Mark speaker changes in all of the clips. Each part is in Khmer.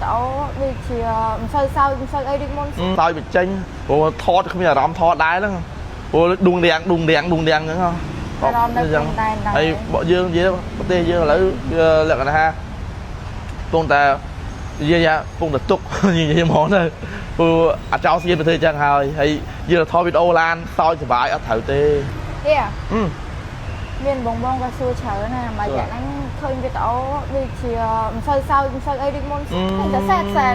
Speaker 1: វីដេអូដូចជាមិនសូវសើចមិនសូវអីដូចមុន
Speaker 2: សើចបញ្ចេញព្រោះថតគ្មានអារម្មណ៍ថតដែរហ្នឹងព្រោះដួងរាំងដួងរាំងដួងរាំងហ្នឹងហ៎
Speaker 1: អារម្មណ៍នៅក្នុងដែនដែរ
Speaker 2: ហើយបើយើងនិយាយប្រទេសយើងឥឡូវវាលក្ខណៈថាកំពុងតែនិយាយថាកំពុងតែទុក និយាយហ្មងទៅព្រោះអាចោសៀនប្រទេសចឹងហើយហើយយើងថតវីដេអូឡានសើចសប្បាយអត់ត្រូវទេ
Speaker 1: ហេ
Speaker 2: អឺ
Speaker 1: មានបងបងក៏សួរច្រើនណាមួយរយៈហ្នឹងឃើញវីដេអូដូចជាមិនសូវសើចមិនសូវអីដូចមុនឃើញតែសែតសែត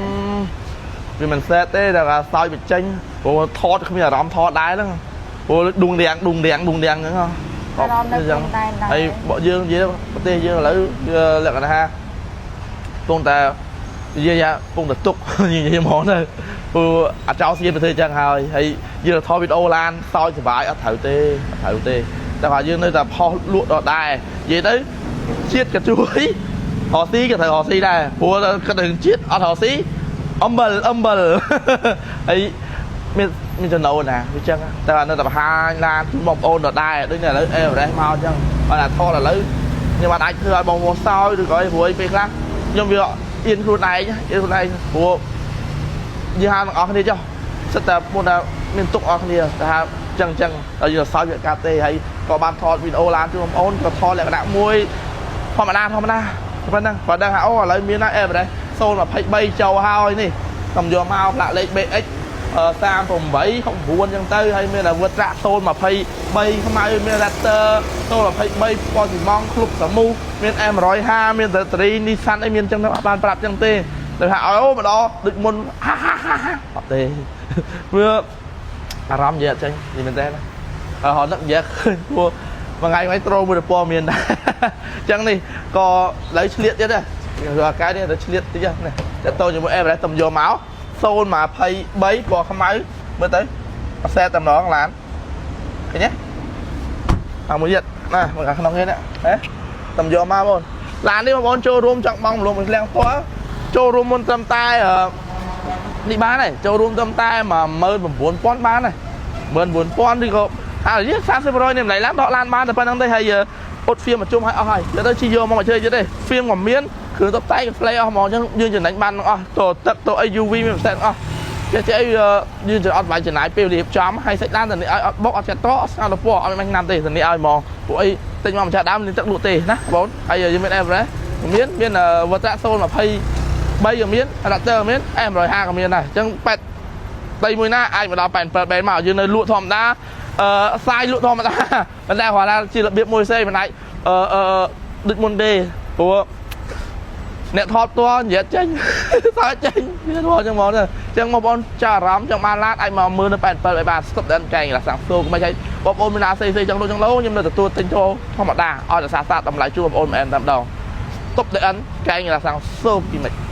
Speaker 2: វាមិនសែតទេតែថាសើចបញ្ចេញព្រោះថតគ្មានអារម្មណ៍ថតដែរហ្នឹងព្រោះដួងរាំងដួងរាំងដួងរាំងហ្នឹងហ៎
Speaker 1: អារម្មណ៍នៅក្នុងដែនដែរ
Speaker 2: ហើយបើយើងនិយាយប្រទេសយើងឥឡូវវាលក្ខណៈថាកំពុងតែនិយាយថាកំពុងតែទុក និយាយហ្មងទៅព្រោះអាចោសៀនប្រទេសចឹងហើយហើយយើងថតវីដេអូឡានសើចសប្បាយអត់ត្រូវទេអត់ត្រូវទេតែថាយើងនៅតែផុសលក់ដដែលនិយាយទៅជាតិក៏ជួយរកស៊ីក៏ត្រូវរកស៊ីដែរព្រោះគិតถึงជាតិអត់រកស៊ីអំបិលអំបិល ហើយមានមានចំណូលណាវាចឹងតែនៅតែបង្ហាញឡានជូនបងប្អូនដដែលដូចនេះឥឡូវអេវរ៉េសមកចឹងបើថាថតឥឡូវខ្ញុំអាចធ្វើឲ្យបងប្អូនសើចឬក៏អីព្រោះអីពេលខ្លះខ្ញុំវាអៀនខ្លួនឯងអៀនខ្លួនឯងព្រោះយើងហៅទាំងអស់គ្នាចុះសិតតែមុនតែមានទុកអស់គ្នាតែថាចឹងចឹងដល់យើងសើចវាកាត់ទេហើយក៏បានថតវីដេអូឡានជូនបងប្អូនក៏ថតលក្ខណៈមួយធម្មតាធម្មតាប៉ុណ្ណឹងបើដឹងថាអូឥឡូវមានណាអេវរ៉េស023ចូលហើយនេះខ្ញុំយកមកផ្លាកលេខ BX 38 69ចឹងទៅហើយមានអាវុធត្រាក់023ខ្មៅមាន Raptor 023ពណ៌ស៊ីម៉ងក្លុបសាមូមាន M150 មាន Battery Nissan អីមានចឹងទៅអត់បានប្រាប់ចឹងទេតែថាអូម្ដងដូចមុនហាហាហាហាអត់ទេវាអារម្មណ៍និយាយអត់ចេញនិយាយមែនទេណាហើយហត់នឹកនិយាយឃើញព្រោះមួយថ្ងៃថ្ងៃត្រូមួយព័ត៌មានដែរចឹងនេះក៏ឥឡូវឆ្លៀតទៀតដែរអាកាយនេះទៅឆ្លៀតតិចនេះតើតជាមួយ Everest តំយកមក023ពណ៌ខ្មៅមើលទៅអសែតតែម្ដងឡានឃើញទេអើមួយទៀតណាមើលខាងក្នុងគេនេះហ៎តំយកមកបងឡាននេះបងប្អូនចូលរួមចង់បងលំឃ្លាំងផ្ទាល់ចូលរួមមុនត្រឹមតែនេះបានហើយចូលរួមត្រឹមតែ19000បានហើយ19000ឬក៏អាយ30%នេះម្ល៉េះឡានដកឡានបានតែប៉ុណ្្នឹងទេហើយអត់ហ្វៀមមកជុំឲ្យអស់ហើយទៅជីយកមកមកជឿទៀតទេហ្វៀមក៏មានគ្រឿងតុបតែងកាហ្វេអស់ហ្មងអញ្ចឹងយើងចំណេញបានទាំងអស់ទៅទឹកទៅអី UV មានផ្សេងអស់ចេះចេះអីយើងអត់បាច់ចំណាយពេលរៀបចំហើយសាច់ឡានទៅនេះឲ្យអត់បុកអត់ចាត់តអត់ស្អាតពណ៌អត់មានឆ្នាំទេទៅនេះឲ្យហ្មងពួកអីទិញមកម្ចាស់ដើមនេះទឹកលក់ទេណាបងហើយយើងមាន Everest មានមានវត្រា023ក៏មាន Raptor ក៏មាន M150 ក៏មានដែរអញ្ចឹង8ដីមួយណាអាចមកដល់87បែនមកយើងនៅលក់ធម្មតាអឺសាយលក់ធម្មតាប៉ុន្តែគ្រាន់តែជារបៀបមួយផ្សេងមិនអាចអឺអឺដូចមុនទេព្រោះអ្នកថតផ្ទាល់និយាយចេញ សើចចេញវាថតចឹងហ្មងទៅចឹងបងប្អូនចាអារម្មណ៍ចង់បានឡានអាចមកមើលនៅ87ឲ្យបានស្ទប់ដល់កែងឡាសាំងសូកមិនឲ្យបងប្អូនមានអាសេសេចង់លក់ចង់លោខ្ញុំនៅទទួលទិញចូលធម្មតាឲ្យតែសាសាតម្លៃជួបងប្អូនមិនអែមតែម្ដងស្ទប់ដល់កែងឡាសាំងសូគីមិច